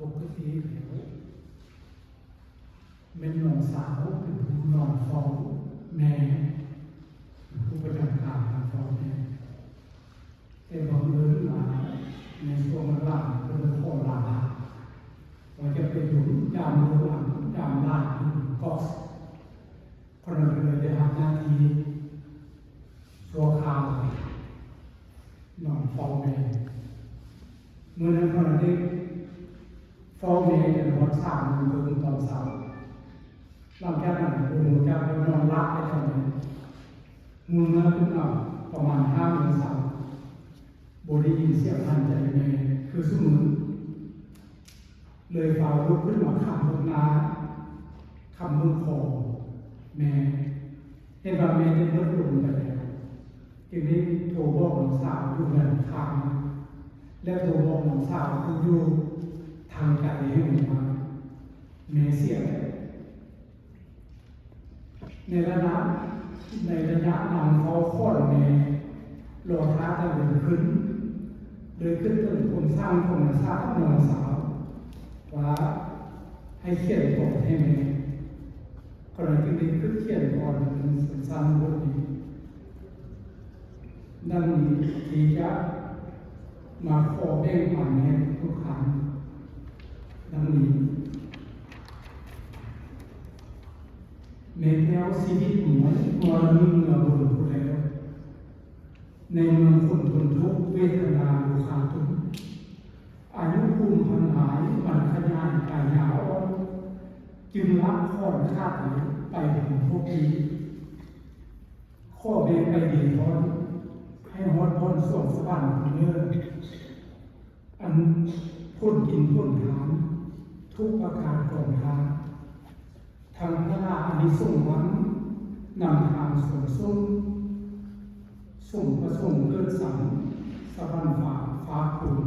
ປົກກະຕິແລ້ວ ແມ່ນນ້ອງສາວເປັນຜູ້ນອນເຝົ້າແມ່ ເປັນຜູ້ປະຈຳການນອນເຝົ້າແມ່. ແຕ່ບັງເອີນວ່າໃນຊ່ວງຫຼັງໆ ເພິ່ນໄດ້ຂໍລາ ວ່າຈະໄປຢູ່ຍາມລູກຫຼານ ຍາມຫຼານຢູ່ກອກ. ຂ້ອຍນັ້ນເລີຍໄດ້ຮັບໜ້າທີ່ຊົ່ວຄາວນອນເຝົ້າແມ່. ມື້ນັ້ນຂ້ອຍນັ້ນໄດ້ເຝົ້າແມ່ຈົນຮອດສາມໂມງເຄິ່ງຕອນເຊົ້າ. ຫຼັງຈາກນັ້ນບໍ່ຮູ້ຈັກວ່ານອນຫຼັບໄປຕອນໃດ. ຮູ້ເມື່ອຕື່ນເອົາປະມານຫ້າໂມງເຊົ້າ, ບໍ່ໄດ້ຍິນສຽງຫັນໃຈແມ່ຄືຊຸມື້. ເລີຍຟ້າວລຸກຂຶ້ນມາຄ້ຳເບິ່ງໜ້າ ຄ້ຳເບິ່ງຄໍແມ່ ເຫັນວ່າແມ່ໄດ້ໝົດລົມໄປແລ້ວ, ຈຶ່ງໄດ້ໂທບອກນ້ອງສາວຢູ່ເຮືອນຂ້າງ ແລະ ໂທບອກນ້ອງສາວຜູ້ຢູ່ທາງໄກໃຫ້ຮູ້ວ່າ ແມ່ເສຍແລ້ວ. ໃນລະນະ ໃນໄລຍະນາງເຝົ້າຄອນແມ່ ລໍຖ້າຕາເວັນຂຶ້ນ ເລີຍຄິດເຖິງຄົນສ້າງຄົນມາສ້າງນ້ອງສາວ ວ່າໃຫ້ຂຽນກອນໃຫ້ແມ່. ຂ້ອຍຈຶ່ງໄດ້ຄິດຂຽນກອນເປັນສັ້ນໆບົດນີ້ ດັ່ງນີ້ ທີ່ຈະມາຂໍແບ່ງປັນໃຫ້ທຸກທ່ານ ດັ່ງນີ້. ແມ່ແກ້ວຊີວິດໝວຍ ມໍລະມີເມືອບຸນຜູ້ແລ້ວ ໃນເມືອງຄົນທົນທຸກເວທະນາຢູ່ຄາຕຸນ ອາຍຸພູມພັນຫຼາຍ ມັນຂະຫຍາຍກາຍຍາອ່ອນ ຈຶ່ງລະຄອນຂາດໄປຫົນຫົກປີ. ຂໍແບ່ງໄປດີຮອດ ໃຫ້ຮອດບ່ອນສວງສະຫວັນເລີດ ອັນຜົນກິນຜົນທານ ທຸກປະການກອງທານ ທັງພະລາອານິສົງລ້ຳ ນຳທາງສວນສົມ ສົມປະສົງເກີດສັງ ສະຫວັນຟ້າຟ້າພູມ